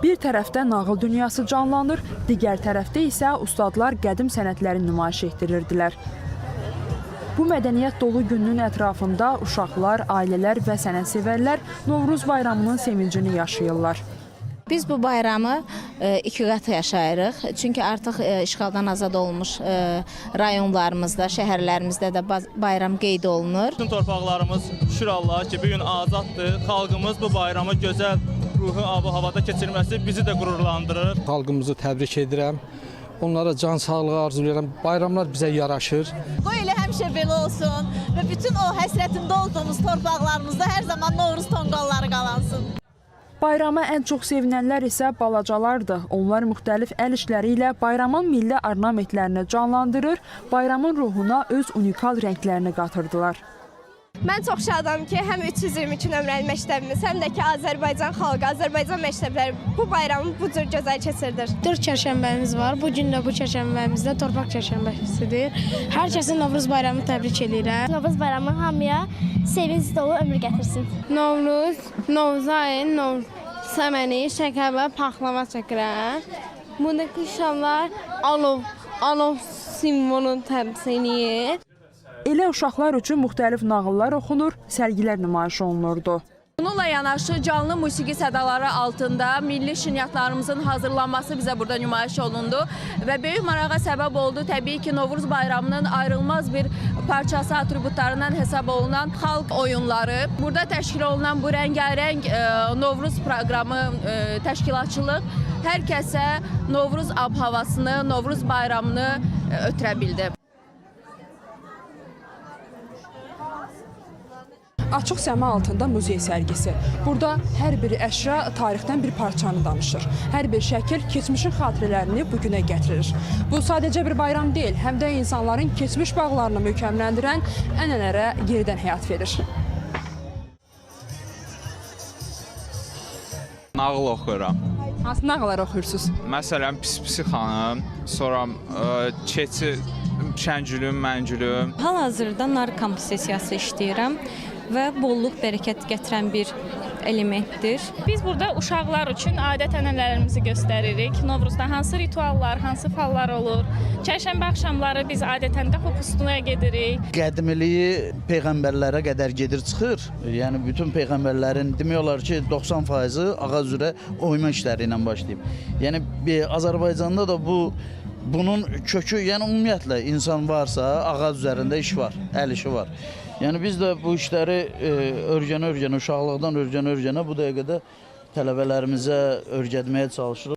Bir tərəfdə nağıl dünyası canlanır, digər tərəfdə isə ustadlar qədim sənətləri nümayiş etdirirdilər. Bu mədəniyyət dolu günün ətrafında uşaqlar, ailələr və sənətsevərlər Novruz bayramının sevincini yaşayırlar. Biz bu bayramı iki qat yaşayırıq. Çünki artıq işğaldan azad olmuş rayonlarımızda, şəhərlərimizdə də bayram qeyd olunur. Bütün torpaqlarımız şükür Allaha ki, bu gün azaddır. Xalqımız bu bayramı gözəl ruhi ab-havada keçirməsi bizi də qürurlandırır. Xalqımızı təbrik edirəm. Onlara can sağlığı arzulayıram. Bayramlar bizə yaraşır. Qoy elə həmişə belə olsun və bütün o həsrətində olduğumuz torpaqlarımızda hər zaman Novruz tonqalları qalansın. Bayrama ən çox sevinənlər isə balacalardır. Onlar müxtəlif əl işləri ilə bayramın milli ornamentlərini canlandırır, bayramın ruhuna öz unikal rənglərini qatırdılar. Mən çox şadam ki, həm 322 nömrəli məktəbimiz, həm də ki Azərbaycan xalqı, Azərbaycan məktəbləri bu bayramı bu cür gözəl keçirdir. 4 çərşənbəmiz var. Bu gün də bu çərşənbəmizdə torpaq çərşənbəsidir. Hər kəsin Novruz bayramını təbrik edirəm. Novruz bayramı hamıya sevinc dolu ömür gətirsin. Novruz, Novruz ayı, Novruz səməni, şəkər və paxlava çəkirəm. Buradakı şamlar alov simvolunu təmsil edir. Elə uşaqlar üçün müxtəlif nağıllar oxunur, sərgilər nümayiş olunurdu. Bununla yanaşı canlı musiqi sədaları altında milli şirniyyatlarımızın hazırlanması bizə burada nümayiş olundu və böyük marağa səbəb oldu. Təbii ki, Novruz bayramının ayrılmaz bir parçası atributlarından hesab olunan xalq oyunları. Burada təşkil olunan bu rəngarəng Novruz proqramı təşkilatçılıq hər kəsə Novruz ab-havasını, Novruz bayramını ötürə bildi. Açıq səma altında muzey sərgisi. Burada hər bir əşya tarixdən bir parçanı danışır. Hər bir şəkil keçmişin xatirələrini bu günə gətirir. Bu sadəcə bir bayram deyil, həm də insanların keçmiş bağlarını möhkəmləndirən ənənələrə yenidən həyat verir. Nağıl oxuyuram. Hansı nağıllar oxuyursunuz? Məsələn, Pis-Pisi xanım, sonra Keçi, Şəngülüm, Məngülüm. Hal-hazırda nar kompozisiyası işləyirəm və bolluq, bərəkət gətirən bir elementdir. Biz burada uşaqlar üçün adət-ənənələrimizi göstəririk. Novruzda hansı rituallar, hansı fallar olur. Çərşənbə axşamları biz adətən qapı pustunaya gedirik. Qədimiliyi peyğəmbərlərə qədər gedir çıxır. Yəni bütün peyğəmbərlərin demək olar ki 90%-i ağac üzrə oyma işləri ilə başlayıb. Yəni Azərbaycanda da bunun kökü, yəni ümumiyyətlə insan varsa ağac üzərində iş var, əl işi var. Yəni biz də bu işləri örgənə-örgənə, uşaqlıqdan örgənə-örgənə bu dəqiqədə tələbələrimizə öyrətməyə çalışırıq.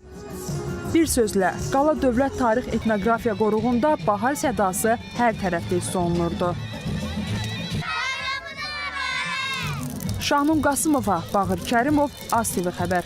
Bir sözlə, Qala Dövlət Tarix Etnoqrafiya Qoruğunda bahar sədası hər tərəfdə hiss olunurdu. Şahnun Qasımova, Bağır Kərimov, AzTV xəbər.